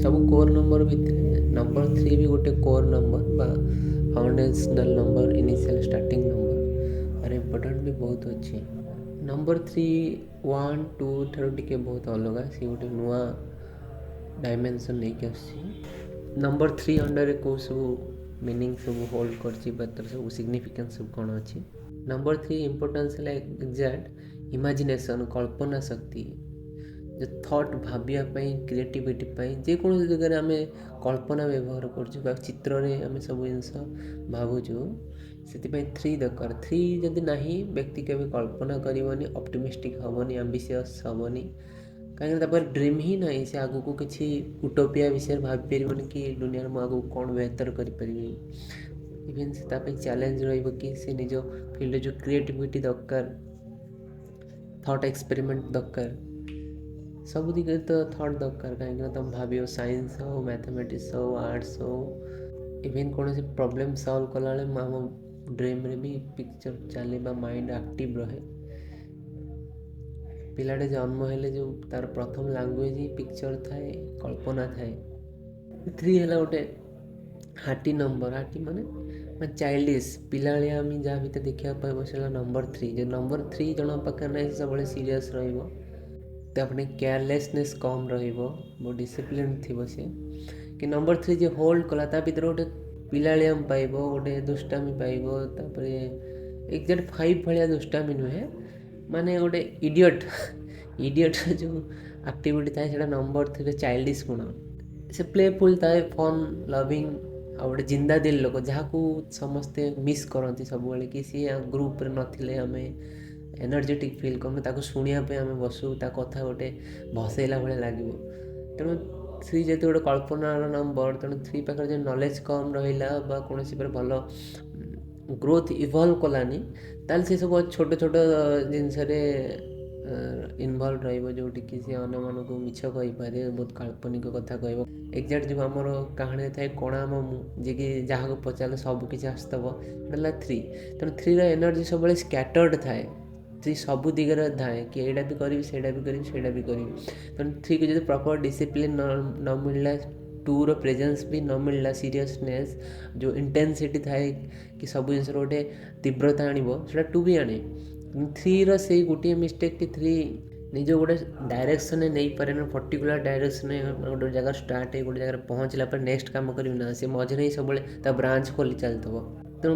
ସବୁ core number ଭିତରେ number three ବି ଗୋଟେ କୋର୍ ନମ୍ବର ବା ଫାଉଣ୍ଡେସନାଲ୍ ନମ୍ବର, ଇନିସିଆଲ୍ ଷ୍ଟାର୍ଟିଂ ନମ୍ବର। ତାର ଇମ୍ପୋର୍ଟାଣ୍ଟ ବି ବହୁତ ଅଛି। ନମ୍ବର ଥ୍ରୀ ୱାନ୍ ଟୁ ଠାରୁ ଟିକେ ବହୁତ ଅଲଗା। ସିଏ ଗୋଟେ ନୂଆ ଡାଇମେନସନ୍ ନେଇକି ଆସୁଛି। ନମ୍ବର ଥ୍ରୀ ଅଣ୍ଡରରେ କେଉଁ ସବୁ ମିନିଂ ସବୁ ହୋଲ୍ଡ କରିଛି ବା ତା'ର ସବୁ ସିଗ୍ନିଫିକାନ୍ସ ସବୁ କ'ଣ ଅଛି? ନମ୍ବର ଥ୍ରୀ ଇମ୍ପୋର୍ଟାନ୍ସ ହେଲା ଏକ୍ଜାକ୍ଟ ଇମାଜିନେସନ୍, କଳ୍ପନା ଶକ୍ତି, ଯେଉଁ ଥଟ୍ ଭାବିବା ପାଇଁ, କ୍ରିଏଟିଭିଟି ପାଇଁ। ଯେକୌଣସି ଜାଗାରେ ଆମେ କଳ୍ପନା ବ୍ୟବହାର କରୁଛୁ ବା ଚିତ୍ରରେ ଆମେ ସବୁ ଜିନିଷ ଭାବୁଛୁ, ସେଥିପାଇଁ ଥ୍ରୀ ଦରକାର। ଥ୍ରୀ ଯଦି ନାହିଁ, ବ୍ୟକ୍ତି କେବେ କଳ୍ପନା କରିବନି, ଅପ୍ଟିମିଷ୍ଟିକ୍ ହେବନି, ଆମ୍ବିସିୟସ୍ ହେବନି। କାହିଁକିନା ତା ପାଖରେ ଡ୍ରିମ୍ ହିଁ ନାହିଁ। ସେ ଆଗକୁ କିଛି ଉଟୋପିଆ ବିଷୟରେ ଭାବିପାରିବନି କି ଦୁନିଆରେ ମୁଁ ଆଗକୁ କ'ଣ ବେହତର କରିପାରିବି। ଇଭେନ୍ ସେ ତା ପାଇଁ ଚ୍ୟାଲେଞ୍ଜ ରହିବ କି ସେ ନିଜ ଫିଲ୍ଡରେ ଯେଉଁ କ୍ରିଏଟିଭିଟି ଦରକାର, ଥଟ୍ ଏକ୍ସପେରିମେଣ୍ଟ ଦରକାର, ସବୁ ଦିଗରେ ତ ଥଟ୍ ଦରକାର। କାହିଁକିନା ତୁମେ ଭାବିବ, ସାଇନ୍ସ ହଉ, ମ୍ୟାଥମେଟିକ୍ସ ହଉ, ଆର୍ଟ୍ସ ହଉ, ଇଭେନ୍ କୌଣସି ପ୍ରୋବ୍ଲେମ୍ ସଲ୍ଭ କଲାବେଳେ ଆମ ଡ୍ରିମ୍ରେ ବି ପିକ୍ଚର୍ ଚାଲେ ବା ମାଇଣ୍ଡ ଆକ୍ଟିଭ୍ ରହେ। ପିଲାଟେ ଜନ୍ମ ହେଲେ ଯେଉଁ ତା'ର ପ୍ରଥମ ଲାଙ୍ଗୁଏଜ୍ ହିଁ ପିକ୍ଚର୍ ଥାଏ, କଳ୍ପନା ଥାଏ। ଥ୍ରୀ ହେଲା ଗୋଟେ ହାର୍ଟି ନମ୍ବର। ହାର୍ଟି ମାନେ ମାନେ ଚାଇଲ୍ଡିସ୍, ପିଲାଳିଆ ଆମେ ଯାହା ଭିତରେ ଦେଖିବାକୁ ପାଇବ, ସେ ହେଲା ନମ୍ବର ଥ୍ରୀ। ଯଦି ନମ୍ବର ଥ୍ରୀ ଜଣଙ୍କ ପାଖରେ ନାହିଁ, ସେ ସବୁବେଳେ ସିରିୟସ୍ ରହିବ। ତାପରେ କେୟାରଲେସନେସ୍ କମ୍ ରହିବ, ବହୁତ ଡିସିପ୍ଲିନ୍ ଥିବ ସେ। କି ନମ୍ବର ଥ୍ରୀ ଯିଏ ହୋଲ୍ଡ କଲା, ତା ଭିତରେ ଗୋଟେ ପିଲାଳିଆମ ପାଇବ, ଗୋଟେ ଦୁଷ୍ଟାମି ପାଇବ। ତାପରେ ଏକ୍ଜାକ୍ଟ ଫାଇଭ୍ ଭଳିଆ ଦୁଷ୍ଟାମି ନୁହେଁ, ମାନେ ଗୋଟେ ଇଡ଼ିଅଟ୍ର ଯେଉଁ ଆକ୍ଟିଭିଟି ଥାଏ, ସେଇଟା ନମ୍ବର ଥ୍ରୀରେ ଚାଇଲ୍ଡିସ୍ ଗୁଣ। ସେ ପ୍ଲେଫୁଲ୍ ଥାଏ, ଫନ୍ ଲଭିଂ ଆଉ ଗୋଟେ ଜିନ୍ଦା ଦିଲ ଲୋକ, ଯାହାକୁ ସମସ୍ତେ ମିସ୍ କରନ୍ତି ସବୁବେଳେ କି ସିଏ ଗ୍ରୁପ୍ରେ ନଥିଲେ ଆମେ ଏନର୍ଜେଟିକ୍ ଫିଲ୍ କରୁ, ତାକୁ ଶୁଣିବା ପାଇଁ ଆମେ ବସୁ, ତା କଥା ଗୋଟେ ଭସେଇଲା ଭଳିଆ ଲାଗିବ। ତେଣୁ ଥ୍ରୀ ଯେହେତୁ ଗୋଟେ କଳ୍ପନାର ନମ୍ବର, ତେଣୁ ଥ୍ରୀ ପାଖରେ ଯଦି ନଲେଜ୍ କମ୍ ରହିଲା ବା କୌଣସି ଉପରେ ଭଲ ଗ୍ରୋଥ୍ ଇଭଲ୍ଭ କଲାନି, ତାହେଲେ ସେ ସବୁ ଛୋଟ ଛୋଟ ଜିନିଷରେ ଇନଭଲ୍ଭ ରହିବ, ଯେଉଁଠିକି ସେ ଅନ୍ୟମାନଙ୍କୁ ମିଛ କହିପାରେ, ବହୁତ କାଳ୍ପନିକ କଥା କହିବ। ଏକ୍ଜାକ୍ଟ ଯେଉଁ ଆମର କାହାଣୀରେ ଥାଏ କଣା ମାମୁଁ, ଯିଏକି ଯାହାକୁ ପଚାରିଲେ ସବୁ କିଛି ଆସୁଥିବ, ସେଇଟା ହେଲା ଥ୍ରୀ। ତେଣୁ ଥ୍ରୀର ଏନର୍ଜି ସବୁବେଳେ ସ୍କାଟର୍ଡ ଥାଏ। ଥ୍ରୀ ସବୁ ଦିଗରେ ଧାଏଁ କି ଏଇଟା ବି କରିବି, ସେଇଟା ବି କରିବି, ସେଇଟା ବି କରିବି। ତେଣୁ ଥ୍ରୀକୁ ଯଦି ପ୍ରପର୍ ଡିସିପ୍ଲିନ୍ ନ ମିଳିଲା, ଟୁର ପ୍ରେଜେନ୍ସ ବି ନ ମିଳିଲା, ସିରିୟସନେସ୍ ଯେଉଁ ଇଣ୍ଟେନ୍ସିଟି ଥାଏ କି ସବୁ ଜିନିଷର ଗୋଟେ ତୀବ୍ରତା ଆଣିବ, ସେଇଟା ଟୁ ବି ଆଣେ। ଥ୍ରୀର ସେଇ ଗୋଟିଏ ମିଷ୍ଟେକ୍ କି ଥ୍ରୀ ନିଜ ଗୋଟେ ଡାଇରେକ୍ସନରେ ନେଇପାରେନି। ପର୍ଟିକୁଲାର ଡାଇରେକ୍ସନରେ ଗୋଟେ ଜାଗାରେ ଷ୍ଟାର୍ଟ ହେଇ ଗୋଟେ ଜାଗାରେ ପହଞ୍ଚିଲା ପରେ ନେକ୍ସଟ କାମ କରିବି ନା, ସେ ମଝିରେ ହିଁ ସବୁବେଳେ ତା ବ୍ରାଞ୍ଚ ଖୋଲି ଚାଲିଥିବ। ତେଣୁ